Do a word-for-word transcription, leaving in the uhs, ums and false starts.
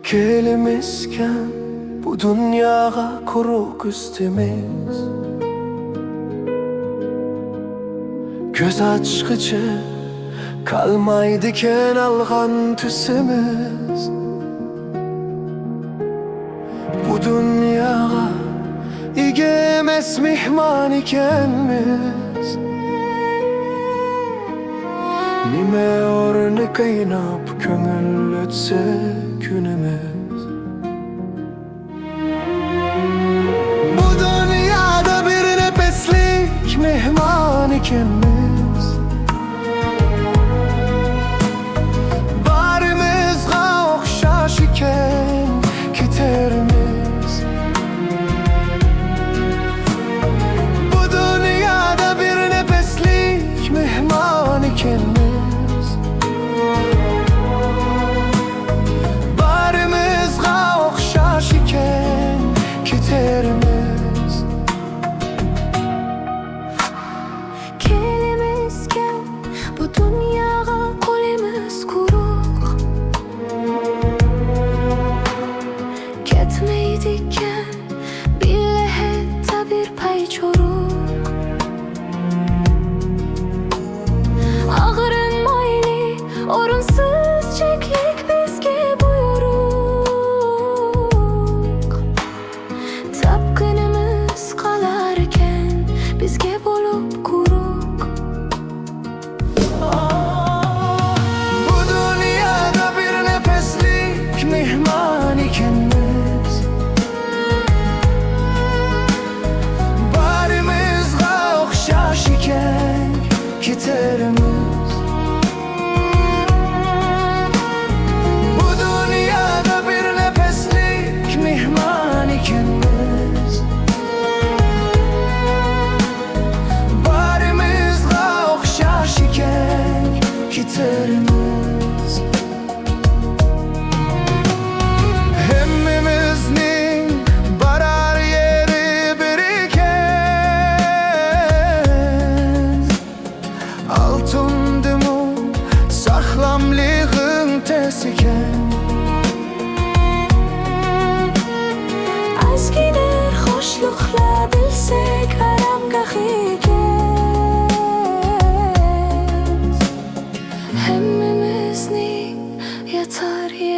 كېلىمىزكەن بۇ دۇنياغا قۇرۇق ئۈستىمىز. كۆز ئاچقىچە قالمايدىكەن ئالغان تۈسىمىز. بۇ دۇنياغا ئىگە ئەمەس، مېھمان ئىكەنمىز. نېمە ئورنى قايناپ كۆڭۈل ئۆتسە كۈنىمىز. بۇ دۇنيادا بىر نەپەسلىك مېھمان ئىكەنمىز. بارىمىزغا ئوخشاش ئىكەن كېتەرمىز. بۇ دۇنيادا بىر نەپەسلىك مېھمان ئىكەنمىز. بارىمىزغا ئوخشاش ئىكەن كېتەرمىز. كېلىمىزكەن بۇ دۇنياغا قولىمىز قۇرۇق. كەتمەيدىكەن بىللە ھەتتا بىر پاي چورۇق. ئاغرىنمايلى، ئورۇنسىز چەكلىك بىزگە بۇيرۇق. تاپقىنىمىز قالاركەن بىزگە بولۇپ قۇرۇق. بۇ دۇنيادا بىر نەپەسلىك مېھمان ئىكەنمىز. بارىمىزغا ئوخشاش ئىكەن كېتەرمىز. بۇ دۇنيادا بىر نەپەسلىك مېھمان ئىكەنمىز. بارىمىزغا ئوخشاش ئىكەن كېتەرمىز. ھەممىمىزنىڭ بارار يېرى بىر ئىكەن. ئالتۇندىمۇ ساقلاملىقىڭ تەس ئىكەن. ئازگىنە خۇشلۇقلا بىلسەك ئارامگاھ ئىكەن. ھەممىمىزنىڭ ياتار يېرى